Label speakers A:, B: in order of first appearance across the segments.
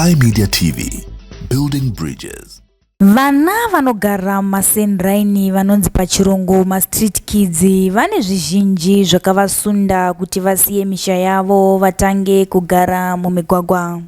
A: Sly Media TV, building bridges.
B: Vana vanogara mumasendraini vanonzi pachirungu mastreet kids vane zvizhinji zvakavasunda kuti vasiye misha yavo vatange kugara mumigwagwa.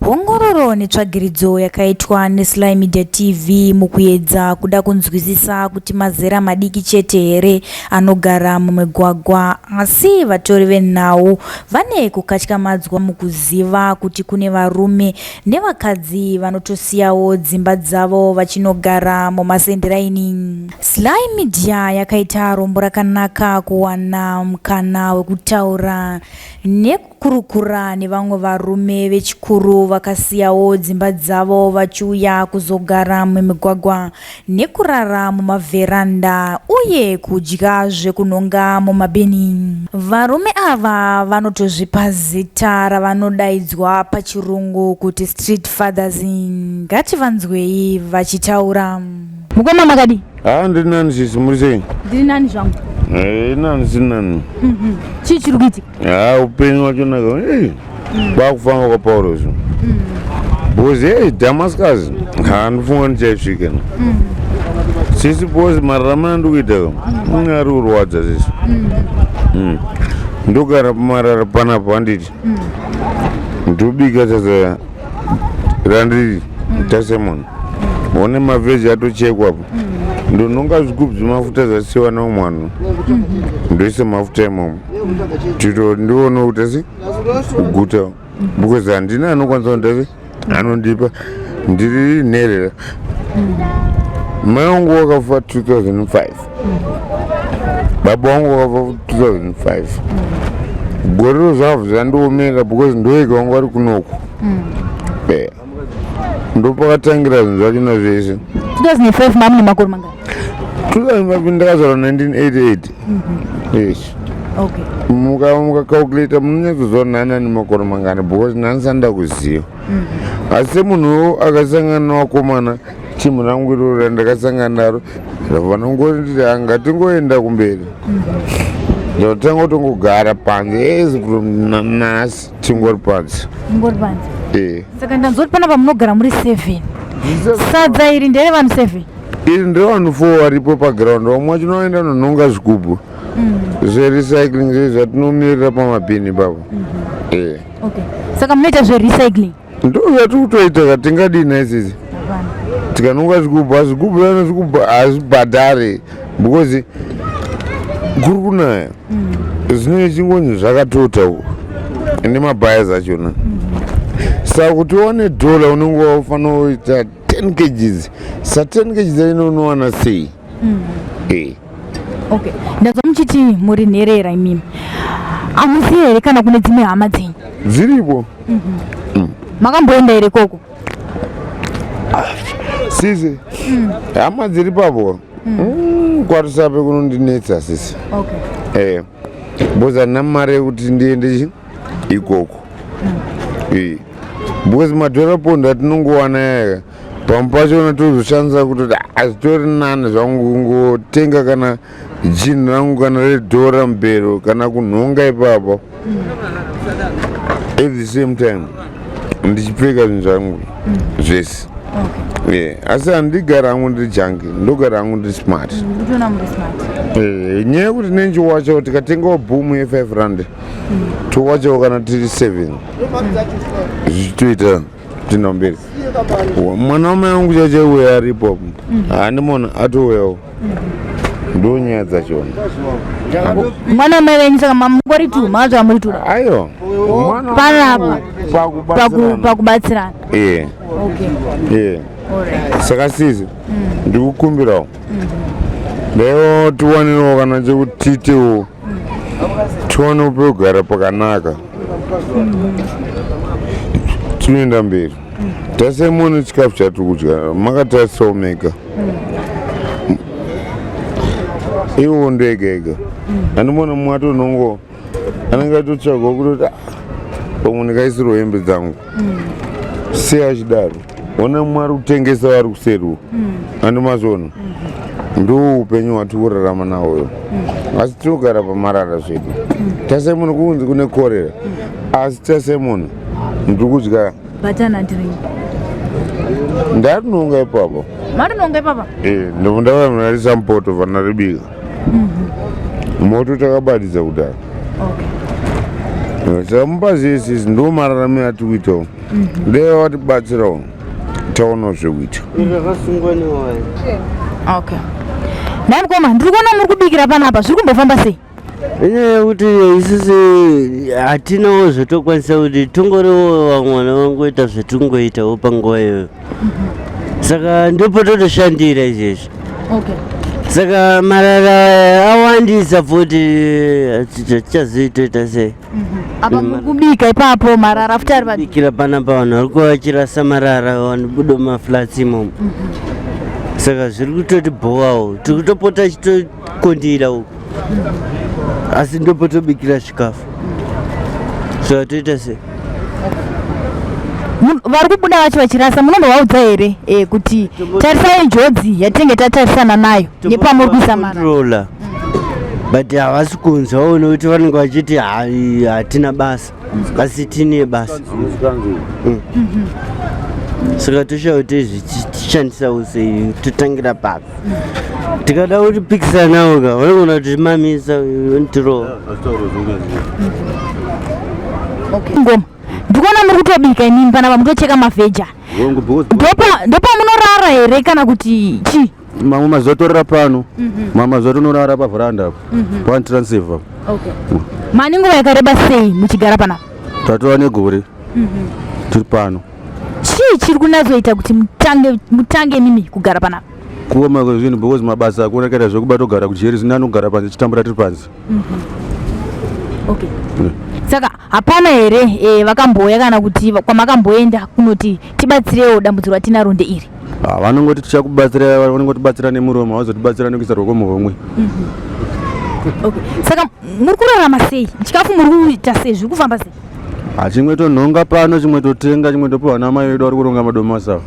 B: Ongororo netsvagiridzo yakaitwa neSly Media TV mukuedza kuda kunzwisisa kuti mazera madiki chete here anogara mumigwagwa asi vatori venhau vane kukatyamadzwa mukuziva kuti kune varume nevakadzi vanotosiyawo dzimba dzavo vachinogara mumasendiraini. Sly Media yakaita rombo rakanaka kuwana mukana wekutaura nekukurukura nevamwe varume vechikuru vakasiyawo dzimba dzavo vachiuya kuzogara mumigwagwa nekurara mumavheranda uye kudya zvekunhonga mumabhini. Varume ava vanotozvipa zita ravanodaidzwa pachirungu kuti street fathers. Ngativanzwei vachitaura. Mukoma makadii?
C: Haa ndiri nani sisi, muri sei?
B: Ndiri nani zvangu.
C: Eh, nani siri nani.
B: Chii chiri kuitika?
C: Haa upenyu wacho naka. Eh. Kwakufamba kwaPauro zvo. Because hey, Damascus haa ndofunga ndichaisvika. Sisi boss mararamiro andikuita ka. Ari kurwadza sisi. Ndogara pamarara panapa handiti. Ndobika sadza randiri tasemon. One mavheji atochekwa apo. Ndononga zvigubhu zvemafuta zvasiwa neumwe Ndoisa mafuta imomo. Tito ndione kuti asi kuguta because handina anokwanisa kundati anondipa ndiri nherera. Mai wangu wakafa 2005. Baba wangu wakafa 2005. Gore zvavo zvandiomera because ndoega wangu ari kunoku. Eh. Ndopakatangira zvinhu zvachona zvese.
B: 2005 mamune makore mangani?
C: 2005 ndakazvarwa 1988. Yes.
B: Okay.
C: Muka calculate munonyatsoziva nani ane makore mangani because nani sanda kuziva. Asi semunhuwo akasangana nevakomana timu rangu iroro randakasangana naro vanongoti ngatingoenda kumberi. Ndotanga kutongogara panze as from nhasi tingori panze.
B: Mungori panze.
C: Eh.
B: Saka ndanzwa kuti panapa munogara muri 7. Sadza iri ndere vanhu 7.
C: Iri ndevanhu 4 varipo paground vamwe vacho vanoenda nonhonga zvigubhu zverecycling zve zvatinomirira pamabhini ipapo. Eh.
B: Okay. Saka munoita zverecycling?
C: Ndo zvatiri kutoita ka tingadini isisi tikanonga zvigubhu asi zvigubhu zvana zvigubhu hazvibhadhari because kuri kunaya zvinenge chingonzi zvakatota uko nemabhayas achona saka kuti uwane dhola unenge wafanira kuita 10 kgs sa 10 kgs aino unowana sei? Eh.
B: Okay. Ndanzwa muchiti muri nherera imimi. Hamusi here kana kune dzimwe hama dzenyu?
C: Dziripo.
B: Makamboenda here koko?
C: Sisi, hama dziri papo kwaRusape kunondinetsa sisi.
B: Okay.
C: Eh, because handina mari yekuti ndiende ikoko. Eh, because madhora pondo atinongowana yaya pamwe pachona tozoshandisa kutoti hazvitori nani zvangu kungotenga kana jini rangu kana redhora mubhero kana kunhonga ipapo at the same time ndichipfeka zvinhu zvangu zvese. Yeah. Asi handigara hangu ndiri junkie, ndogara hangu ndiri smart.
B: Ndikutoona muri smart.
C: Eh, nyaya yekuti nenjiwachawo tikatengawo boom ye5 rand towachawo kana tiri 7 zvichitoita tinda mberi. Mwana wamai wangu chachaiuya aripo apo handimona atouyawo, ndo nyaya dzachona.
B: Mwana wamai venyu saka mamungori tu makadzvara muri tu?
C: Aiwa.
B: Panapa pakubatsirana.
C: Eh.
B: Okay.
C: Eh.
B: Alright.
C: Saka sisi, ndikukumbirawo ndaiwo tiwanewo kana chekuti tiitewo tiwanewo pekugara pakanaka tinoenda mberi. Tasemone chikafu chatiri kudya makatarisawo mega iwo ndoega ega andimona mumwe atonongo anenge atotsvagawo kutoti, "Ah, pamwe ndikaisirwa hembe dzangu." Sei achidaro? Ona mumwe ari kutengesa vari kuseriwo andimazvona. Ndo upenyu hwatiri kurarama nahwoyo, asi tinogara pamarara zvedu. Tasai munhu kunzi kune korera, asi tasai munhu ndiri kudya.
B: Butternut renyu.
C: Ndarinonga ipapo.
B: Marinonga ipapa?
C: Eh, ndobva ndava munarisa mupoto vanaribika. Moto takabatidza kudaro.
B: Okay.
C: Saka mubazi izvi ndo mararamiro atiri kuitawo. Dai vatibatsirawo taonawo zvekuita.
D: Rakasungwa newaya.
B: Okay. Nhai mukoma, ndiri kuona muri kubikira panapa, zviri kumbofamba sei?
D: Inyaya yekuti isusu hatinawo zvatokwanisa kuti tongoriwo vamwe vana vangoita zvatingoitawo panguva iyoyo, saka ndopototoshandira izvezvi.
B: Okay.
D: Saka marara awandisa futi, hatichazoitoita sei?
B: Apa muri kubika ipapo, marara futi ari pa
D: Bikira panapa, vanhu vari kuvachirasa marara, vanobuda mumaflats imomo, saka zviri kutoti bhowawo, tiri kutopota chitokondira uku, asi ndopotobikira chikafu, saka toita sei?
B: Vari kubuda vacho vachirasa, munombovaudza here kuti tarisai njodzi yatinenge tatarisana nayo nepamuri kuisa marara?
D: Controller, but havasi kunzwawo nekuti vanenge vachiti, "Hai, hatina basa," asi tine basa. Saka toshaya kuti izvi tichandisawo sei, totangira papi? Tikada kuti pikisanawo ka, vanogona kuti mamisa tirova.
B: Ngoma, ndikuona muri kutobika imimi panapa, mutocheka mavheja.
E: Hongu, because
B: Ndopamunorara here kana kuti chii?
E: Mamwe mazuva torara pano, mamwe mazuva tonorara pavhuranda apo paantranseva.
B: Okay. Mani nguva yakareba sei muchigara panapa?
E: Tatova negore tiri pano.
B: Chii chiri kunatsoita kuti mutange imimi kugara panapa?
E: Kuoma kwezvinhu, because mabasa akuonekaita zvekuba, togara kujeri, zvino anogara panze, chitambura tiri panze.
B: Okay. Saka hapana here vakambouya kana kuti kwamakamboenda kunoti tibatsirewo, dambudziko ratinaro ndeiri?
E: Ah, vanongoti tichakubatsira, vanongotibatsira nemuromo, havazotibatsira nekuisa ruoko muhomwe.
B: Okay. Saka muri kurarama sei? Chikafu muri kuita sei? Zviri kufamba sei?
E: Ah, chimwe tonhonga pano, chimwe totenga, chimwe topiwa namai vedu vari kuronga madomasi ava.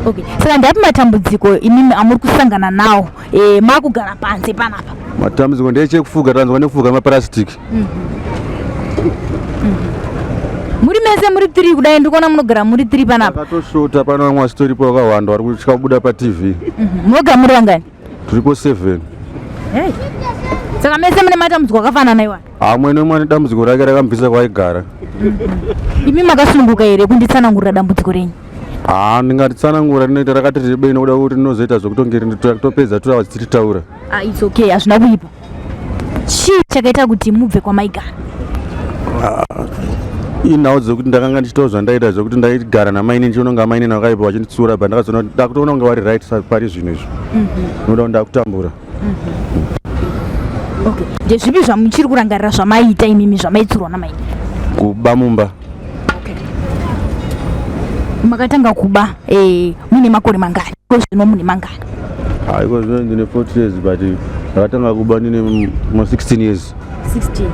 B: Okay. Saka ndapi matambudziko imimi amuri kusangana nawo makugara panze panapa?
E: Matambudziko ndechekufuga, tanzwa nekufuga mapurasitiki.
B: Muri mese muri 3 kudai, ndikuona munogara muri 3 panapa.
E: Takatoshota pano, vamwe vasitoripo vakawanda vari kutya kubuda paTV.
B: Munogara muri vangani?
E: Tiripo 7.
B: Hey. Saka mese mune matambudziko akafanana iwa?
E: Amwe nemwe ane dambudziko rake rakamubvisa kwaigara.
B: Imi makasununguka here kunditsanangurira dambudziko renyu?
E: Haa, ndingatitsanangura rinoita rakati rebei nokuda kuti rinozoita zvekutonge topedza 2 hours tichitaura.
B: Ah, it's okay, hazvina kuipa. Chii chakaita kuti mubve kwamaigara?
E: Inhau dzekuti ndakanga ndichitawo zvandaita, zvekuti ndaigara namainini, ndichiona mainini vakaipa vachinditsura, but ndakazoona kuti ndakutoona kunge vari right pari zvino izvo, nokuda kuti ndakutambura.
B: Okay. Ndezvipi zvamuchiri kurangarira zvamaiita imimi, zvamaitsurwa namaini?
E: Kuba mumba.
B: Makatanga kuba muine makore mangani? Ko zvino mune mangani?
E: Haiko zvino ndine 40 years, but ndakatanga kuba ndine ma 16 years.
B: 16.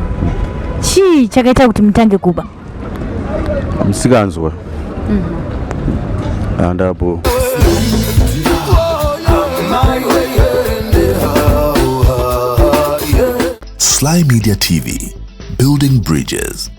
B: Chii chakaita kuti mutange kuba?
E: Musikanzwa andapo.
A: Sly Media TV, building bridges.